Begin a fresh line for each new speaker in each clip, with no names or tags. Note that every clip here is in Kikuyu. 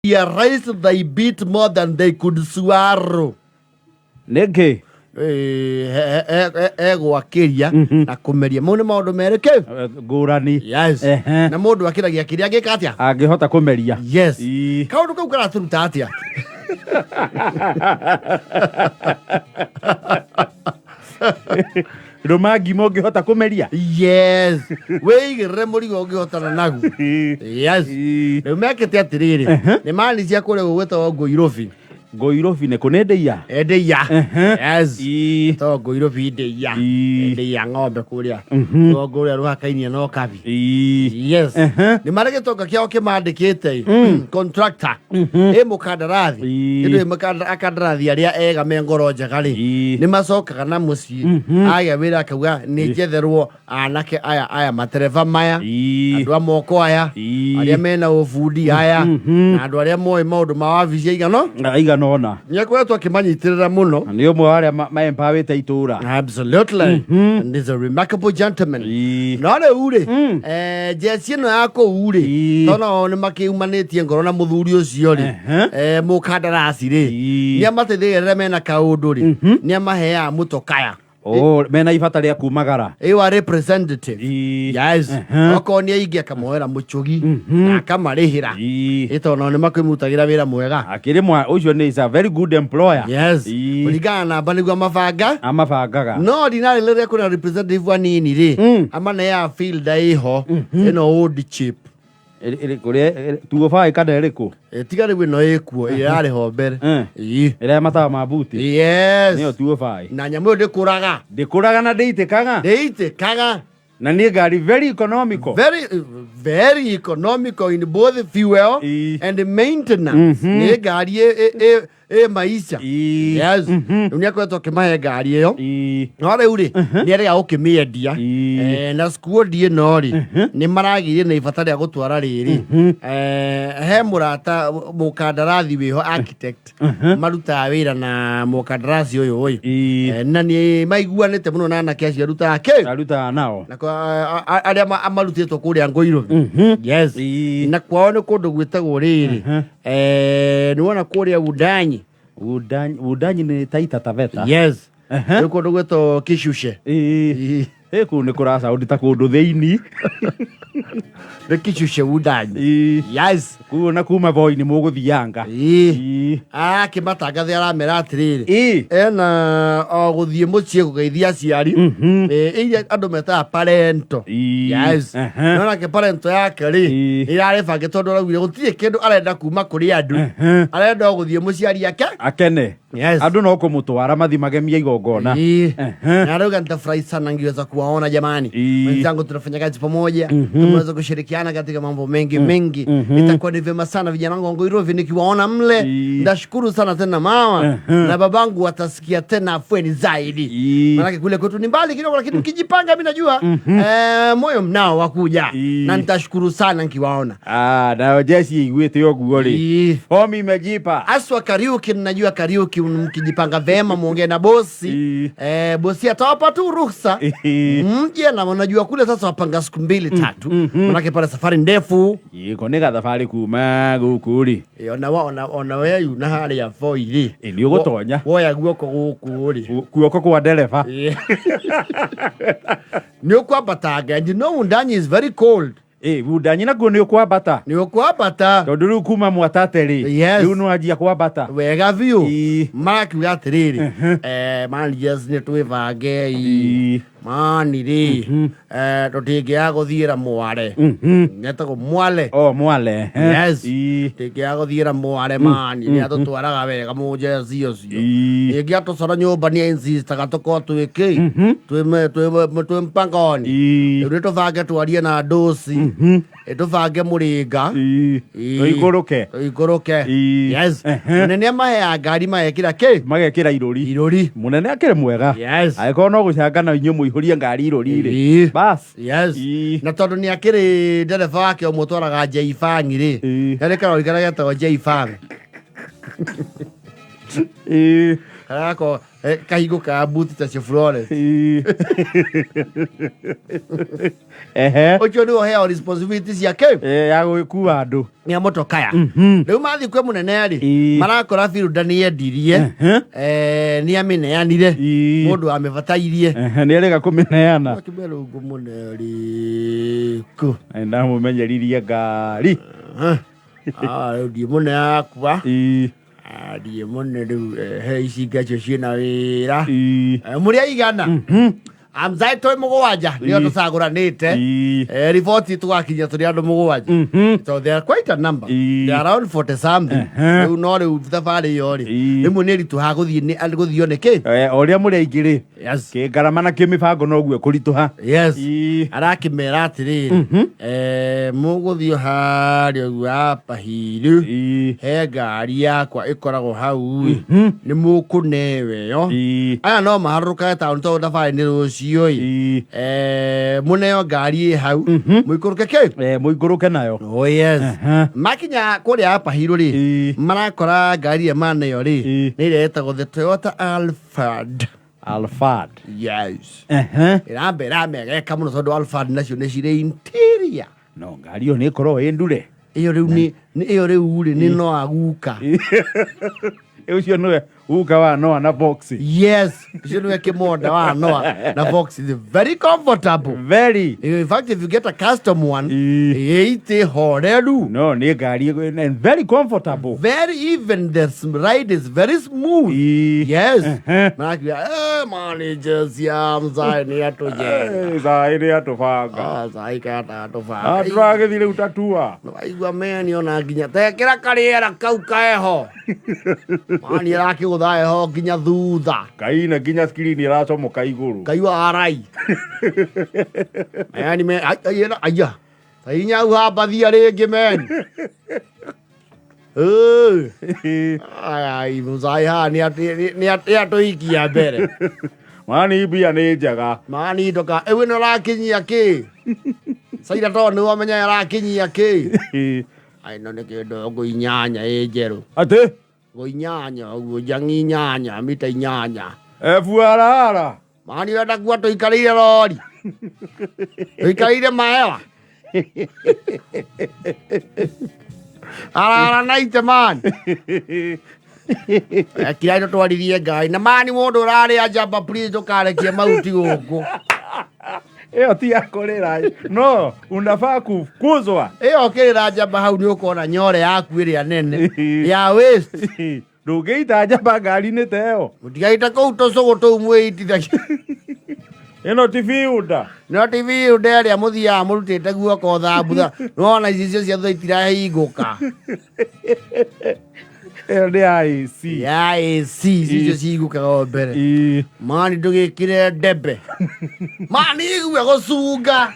Realized they bit more than they could swallow.
Nĩkĩ?
Egwakĩria na kũmeria mau nĩ maũndũ merĩ kĩ
Ngũrani.
Yes. Na mũndũ akĩragia kĩrĩa angĩka atĩa?
Angĩhota kũmeria.
Yes. Kaũndũ kau karatũruta atĩa?
Rũma ngima ũngĩhota kũmeria.
Yes, wĩigĩrĩre mũrigo ũngĩhotana naguo. Yes. Rĩu mekĩte atĩrĩrĩ, nĩ mani cia kũrĩa gũgwĩtagwo Ngũirobi.
Ngũirobi nĩ kũ? Nĩ ndĩia?
Ndĩia. Yes. Ĩtagwo Ngũirobi ndĩia. Ndĩia ng'ombe kũrĩa rũgongo rũrĩa rũhakainie na Ũkabi. Yes. Nĩ marĩ gĩtonga kĩao kĩmandĩkĩte contractor ĩ mũkandarathi. Ĩndũ ĩ akandarathi arĩa ega me ngoro njega rĩ, nĩ macokaga na mũciĩ agĩa wĩra akauga nĩ njetherwo anake aya aya matereba maya, andũ a moko aya, arĩa mena ũbundi aya, na andũ arĩa moĩ maũndũ ma wabici aigana
aigana ũna.
Nĩ akoretwo akĩmanyitĩrĩra mũno.
Nĩ ũmwe wa arĩa maempawĩte itũra.
Absolutely. And he's a remarkable gentleman. No rĩu rĩ, jeci ĩno ya kũu rĩ, tondũ nao nĩ makĩumanĩtie ngoro na mũthuri ũcio rĩ, mũkandarasi rĩ, nĩ amateithagia rĩrĩa mena kaũndũ rĩ, nĩ amaheaga mũtokaya.
Oh, mena ibata rĩa kumagara.
Ĩwa representative. Yes. Okorwo nĩ aingĩ akamoera mũchũgi na akamarĩhĩra. Ĩ tondũ nao nĩ makĩmũrutagĩra wĩra mwega.
Akĩrĩ mwa ũcio nĩ is a very good employer.
Yes. Kũringana na namba nĩguo amabanga.
Amabangaga.
No ordinarily rĩrĩa kwĩna representative anini rĩ, amaneaga fielder ĩho ĩno old chip.
Kũrĩa tuo baĩ kana ĩrĩkũ?
Tiga rĩu ĩno ĩkuo ĩrĩa yarĩ ho mbere.
Ĩrĩa ya matawa ma buti.
Yes.
Nĩyo tuo baĩ.
Na nyamũ ĩyo ndĩkũraga.
Ndĩkũraga na ndĩitĩkaga.
Ndĩitĩkaga.
Na nĩ ngari very economical.
Very very economical in both fuel and maintenance. Nĩ ngari ĩ maisha. Yes. Rĩu nĩ akoretwo akĩmahe ngari ĩyo. No rĩu rĩ, nĩ arega gũkĩmĩendia. Na squad ĩno rĩ, nĩ maragĩire na ibata rĩa gũtwara rĩrĩ. He mũrata mũkandarathi wĩho architect marutaga wĩra na mũkandarasi ũyũ ĩ. Na nĩ maiguanĩte mũno na anake acio arutaga kĩ?
Arutaga nao.
Na arĩa marutĩtwo kũrĩa Ngũirũ. Yes. Na kwao nĩ kũndũ gwĩtagwo rĩrĩ. Nĩ wona kũrĩa Wundanyi.
Wundanyi, Wundanyi nĩ Taita Taveta.
Yes. Nĩ kũndũ gwĩtagwo Kishushe.
Ĩ kũu nĩ kũra sound ta kũndũ thĩinĩ.
Nĩ Kishushe Wundanyi. Yes.
Kũu na kuma Voi nĩ mũgũthianga.
Akĩmatangathia aramera atĩrĩrĩ, ena o gũthiĩ mũciĩ kũgeithia aciari. Iria andũ metaga parento. Yes. No nake parento yake rĩ, ĩrarĩ bange tondũ araugire gũtirĩ kĩndũ arenda kuma kũrĩ andũ. Arenda o gũthiĩ mũciari ake
akene.
Yes.
Andũ no kũmũtwara mathi magemie igongona.
Na arauga nitafurahi sana ngiweza kuwaona jamani. Wenzangu tunafanya kazi pamoja, tumeweza kushirikiana katika mambo mengi mengi. Itakuwa ni vyema sana vijana wangu wa Nairobi nikiwaona mle. Ndashukuru sana tena mama na babangu watasikia tena afueni zaidi. Maanake kule kwetu ni mbali kidogo, lakini mkijipanga mimi najua moyo mnao wa kuja. Na nitashukuru sana nikiwaona.
Ah, nayo jeshi iguĩte ũguo rĩ. Fomu imejipa.
Aswa Kariuki, najua Kariuki mkijipanga vema muongee na bosi. Bosi atawapa tu ruhusa. Mje na unajua kule sasa wapanga siku 2 3. Manake pale safari ndefu.
Iko nĩ gathabarĩ kuma gũkũ rĩ.
Ona wa, ona, ona we yu na harĩa Voi rĩ.
Nĩ ũgũtonya.
Woya guoko gũkũ rĩ.
Guoko kwa ndereba.
Nĩ ũkwambatanga. And you know Wundanyi is very cold.
Wundanyi nakuo nĩ ũkwambata.
Nĩ ũkwambata.
Tondũ rĩu kuma Mwatate rĩ,
Yes.
rĩu nĩ wanjia kwambata.
Wega biũ. Marakiuga atĩrĩrĩ, managers nĩ twĩbangei. Mani rĩ, tũtingĩaga gũthiĩra Mwale. Getagwo Mwale.
Oh, Mwale.
Yes. Tũtingĩaga gũthiĩra Mwale mani, nĩ atũtwaraga wega mũjeci ũcio. Ningĩ atũcora nyũmba nĩ insistaga tũkorwo twĩ kĩ? Twĩ mpangoni. Rĩu nĩ tũbange twarie na ndũci. Tũbange mũrĩnga.
Tũikũrũke.
Tũikũrũke. Yes. Mũnene amaheaga ngari magekĩra kĩ?
Magekĩra irũri.
Irũri.
Mũnene akĩrĩ mwega.
Yes.
Angĩkorwo no gũcanga na inyuĩ mũihũrie ngari irũri rĩ. Bas.
Yes. Na tondũ nĩ akĩrĩ ndereba wake ũmwe ũtwaraga J-Fang rĩ. Harĩ karori karĩa getagwo J-Fang. Karĩa gako kahingũkaga buti ta Chevrolet.
Ehe.
Ũcio nĩwe ũheagwo responsibility ciake.
Ya gũgĩkua andũ.
Nĩ motokaya. Rĩu mathiĩ kwĩ mũnene rĩ, marakora Filda nĩ endirie, nĩ amĩneanire mũndũ amĩbatairie.
Ehe, nĩ erĩga kũmĩneana.
Akĩmwĩra rĩu ngũmũne rĩkũ?
Na ndamũmenyeririe ngari.
Ah, rĩu ndiĩ mũne yakwa. Ah, ndiĩ mũne rĩu, he ici ngacio ciĩna wĩra. Mũrĩ aigana? Amzai twĩ mũgwanja nĩo tũcagũranĩte. Riboti tũgakinya tũrĩ andũ mũgwanja. So they are quite a number. They are around 40 something. Rĩu no rĩu thabarĩ ĩyo rĩ, rĩmwe nĩ ĩritũhaga gũthiĩ gũthio nĩkĩ?
O ũrĩa mũrĩ aingĩ rĩ,
Yes.
kĩngarama na kĩmĩbango noguo ĩkũritũha.
Yes. Arakĩmera atĩrĩrĩ, mũgũthiĩ harĩa ũguo Apahiru, he ngari yakwa ĩkoragwo hau ĩ, nĩ mũkũnewe ĩyo. Aya no maharũrũkage taũni tondũ thabarĩ nĩ rũciũ ĩ. Mũneo ngari ĩ hau, mũikũrũke kĩ?
Mũikũrũke nayo.
Oh yes. Makinya kũrĩa Apahiru rĩ, marakora ngari ĩrĩa maneo rĩ, nĩ ĩrĩa ĩtagwo the Toyota Alphard.
Alphard.
Yes.
Ehe.
Ĩramba ĩramegeka mũno tondũ Alphard nacio nĩ cirĩ interior.
No ngari ĩyo nĩ ĩkoragwo ĩ ndure.
Ĩyo rĩu nĩ ĩyo rĩu rĩ nĩ no aguka.
Ũcio nĩwe guka wa Noah na Fox.
Yes. Ũcio nĩwe kĩmonda wa Noah na Fox is very comfortable.
Very.
In fact, if you get a custom one, ĩite horeru.
No, nĩ ngari and very comfortable.
Very even the ride is very smooth. Yes. Marakiuga, managers ya mzai nĩ atũjenga.
Zai nĩ atũbanga.
Ah, zai kata atũbanga.
Ah, tũragĩthiĩ rĩu tatua.
Waigua meni ona nginya tekĩra karĩera kau kaeho. Mani arakĩgũtha heho nginya thutha.
Kaina nginya screen ĩracomoka igũrũ.
Kaigua arai. Meni me ai ai aya. Tainya hau hambathia rĩngĩ meni. Ai muzai haha nĩ atũikia mbere.
Mani mbia nĩ njega.
Mani ndoka ĩwe nĩ ũrakinyia kĩ? Caira to nĩ wamenya arakinyia kĩ? Ai no nĩ kĩndũ ngũ inyanya ĩ njerũ.
Atĩ?
Ngũ inyanya ũguo njang'i inyanya mita inyanya.
Ebuarara.
Mani wenda kuwa tũikarĩire rori. Tũikarĩire mahewa. Arara naite mani. Kira tũtwarithie ngari na mani mũndũ ũrarĩa njamba please ndũkarekie mahuti gũkũ.
Ĩyo ti ya kũrĩra. No, unafaa kufukuzwa.
Ĩyo ũkĩrĩra njamba hau nĩ ũkona nyore yaku ĩrĩa nene ya waste.
Ndũngĩita njamba ngari-inĩ ta ĩyo.
Mũtigaite kũu tũcũgũ tũu mwĩitithagia.
Ĩno ti fiunda.
No ti fiunda ĩrĩa mũthiaga mũrutĩte guoko thambutha. Nĩwona icicio cia thutha itirahingũka.
Ĩyo nĩ ya AC.
Ya AC icicio cihingũkaga o mbere. Mani ndũgĩkĩre ndembe. Mani igue gũcunga.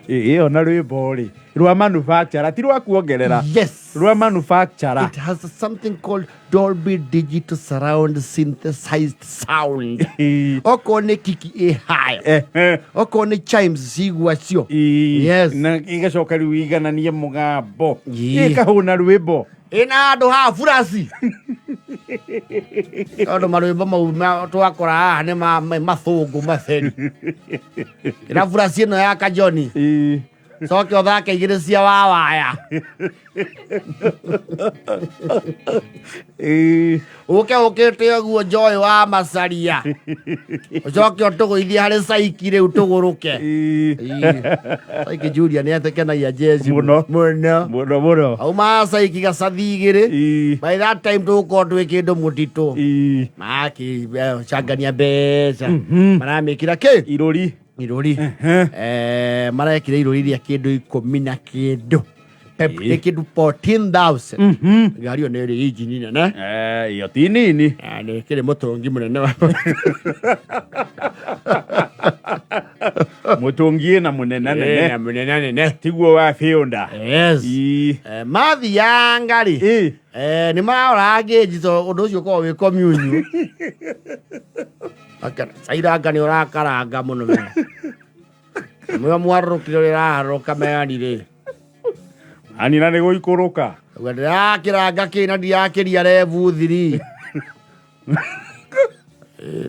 Ĩyo na rwĩmbo rĩ rwa manufacturer ti rwa kuongerera.
Yes.
Rwa manufacturer.
It has something called Dolby Digital Surround Synthesized Sound. Okorwo nĩ kiki ĩ haya. Okorwo nĩ chimes cigua cio. Yes.
Na igacoka rĩu igananie mũgambo. Ĩkahũna rwĩmbo.
Ĩna handũ ha burasi. Tondũ marwĩmbo mau twakora haha nĩ mathũngũ matheri. Ĩna burasi ĩno ya Kajoni. Coke ũthake igĩrĩ cia wawaya. Ũke ũkĩte ũguo Joy wa Macaria. Ũcoke ũtũgũithie harĩ Saiki rĩu tũgũrũke. Saiki Julia nĩ atekenagia jezi
Mũno.
mũno.
Mũno mũno.
Auma Saiki gacathi igĩrĩ. By that time tũgũkorwo twĩ kĩndũ mũtitũ. Makĩcangania mbeca. Maramĩkĩra kĩ?
Irũri.
Irũri. Marekĩra irũri rĩa kĩndũ ikũmi na kĩndũ. Pep nĩ kĩndũ 14,000. Ngari ĩyo nĩ ĩrĩ injini nene.
Ĩyo ti nini.
Nĩ ĩkĩrĩ mũtũngi mũnene wa
Mũtũngi ĩna mũnene nene.
Ĩna mũnene nene.
Tiguo wa fiunda.
Yes. Mathianga rĩ. Nĩ marora ngĩnji to ũndũ ũcio ũkoragwo wĩ komunyu. Cairanga nĩ ũrakaranga mũno me. Mwe mwarũrũkire ũrĩa ũraharũrũka meani rĩ.
Ani na nĩ gũikũrũka.
Uga ndĩrakĩranga kĩ na ndirakĩria rebu thiri.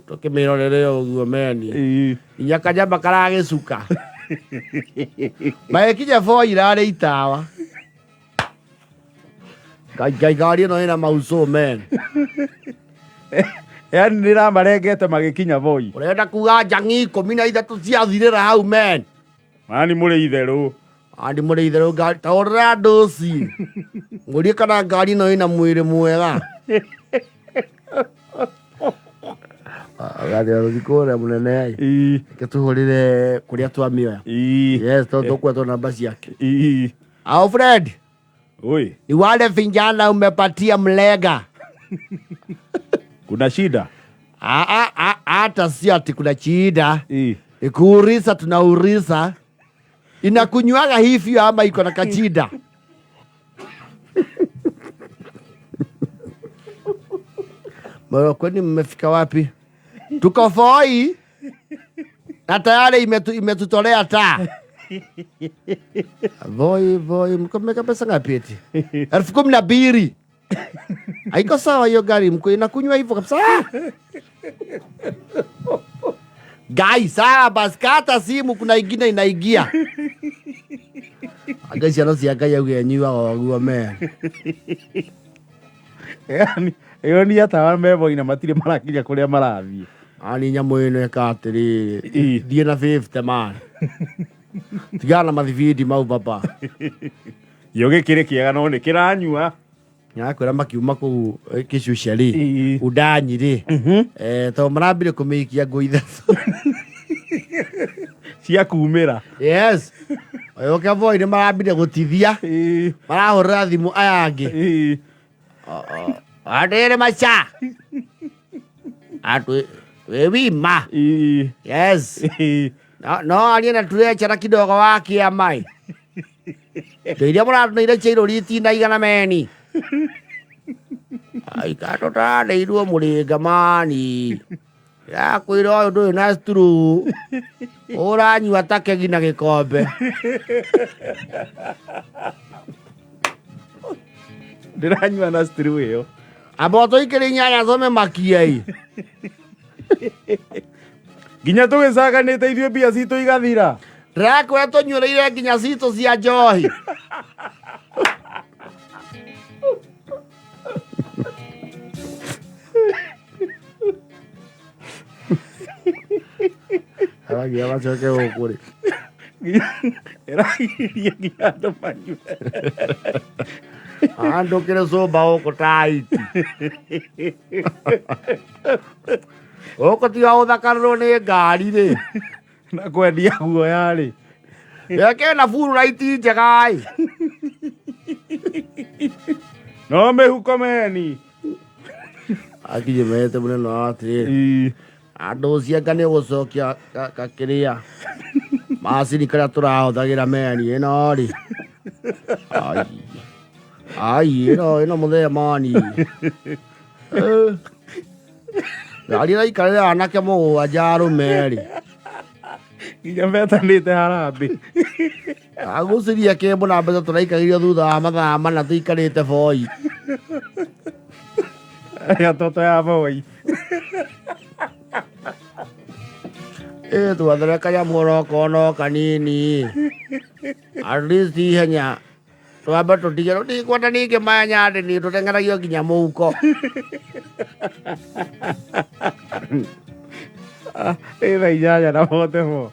Tũkĩmĩrorere ũguo meni. Nginya kanyama karagĩcuka. Magĩkinya Voi irarĩ itawa. Ngai ngai ngari ĩno ĩna mauso men.
Yani nĩramarengete magĩkinya Voi.
Ũrenda kuga njang'i 13 ciathirĩra hau men.
Mani mũrĩ itherũ.
Andi mũrĩ itherũ ngari ta ũrĩra ndũci. Ngũrie kana ngari ĩno ĩna mwĩrĩ mwega. Gari ya rũthi kũrĩa mũnene. Reke tũhũrĩre kũrĩa twamĩoya. Yes, tondũ tũkwetwo namba ciake. Alfred,
Oi,
ni wale vijana umepatia mlega.
Kuna shida?
Hata si ati kuna shida. Ikuurisa tunaurisa. Inakunywaga hivyo ama iko na kachida? Mara kwani mmefika wapi? Tuko Voi na tayari imetutolea taa. Voi, Voi, mko mmeweka pesa ngapi eti? 12,000. Haiko sawa hiyo gari, mko inakunywa hivyo kabisa. Guys, sawa basi kata simu kuna ingine inaingia. Anga ciana cia Ngai auge enyuaga ũguo me.
Yani, ĩyo nĩ atawa me Voi na matirĩ marakinya kũrĩa marathiĩ.
Ani nyamũ ĩno ĩka atĩrĩrĩ, thiĩ na 50 man. Tigana na mathibindi mau baba.
Yo gĩkĩrĩ kĩega no nĩ kĩranyua.
Nyakwĩra makiuma kũu Kĩcuce rĩ, Udanyi rĩ, tondũ marambire kũmĩikia ngũ ithatũ.
Cia kumĩra.
Yes. Oyoke Voi nĩ marambire gũtithia. Marahũrĩra thimũ aya angĩ. Andĩrĩ maca. Atwĩ wima. Yes. No, no arie na turechera kidogo wa kĩama. Indo iria mũratũneire cia irũri itinaigana meni. Aika tũtaranĩirwo mũrĩnga mani. Ndĩrakwĩra ũyũ ndũrĩ na straw. Ũranyua ta kegi na gĩkombe.
Ndĩranyua na straw ĩyo.
Amba ũtũikĩrie inyanya thome makia-ĩ.
Nginya tũgĩcanganĩte ithuĩ mbia citũ igathira.
Ndĩrakwĩra tũnyuĩrĩire nginya citũ cia njohi. Aragia macoke gũkũ rĩ.
Ĩragiririe nginya andũ manyue.
Andũ kĩrĩ cũmba gũkũ taiti. Gũkũ tiga gũthakarĩrwo nĩ ngari rĩ.
Na kwendia guoya rĩ.
Reke na buru raiti njega ĩ.
No mĩhuko meni.
Akinye mete mũnene wa atĩrĩrĩ. Andũ cianga nĩ ũgũcokia kakĩrĩa. Macini karĩa tũrahũthagĩra meni ĩno rĩ. Ai. Ai, ĩno mũthee mani. Ngari ĩraikarĩra anake mũgwanja arũme rĩ.
Nginya metanĩte harambĩ.
Aguciria kĩmbu na mbeca tũraikagĩrio thutha wa mathaa mana tũikarĩte Voi.
Arĩa toto ya Voi.
Twathere kanyamũ oro no kanini. At least ihenya. Twambe tũtige tũtikwenda ningĩ maya ndĩ nĩ tũteng'eragio nginya mũhuko.
Ĩ thaa inyanya na bote bo.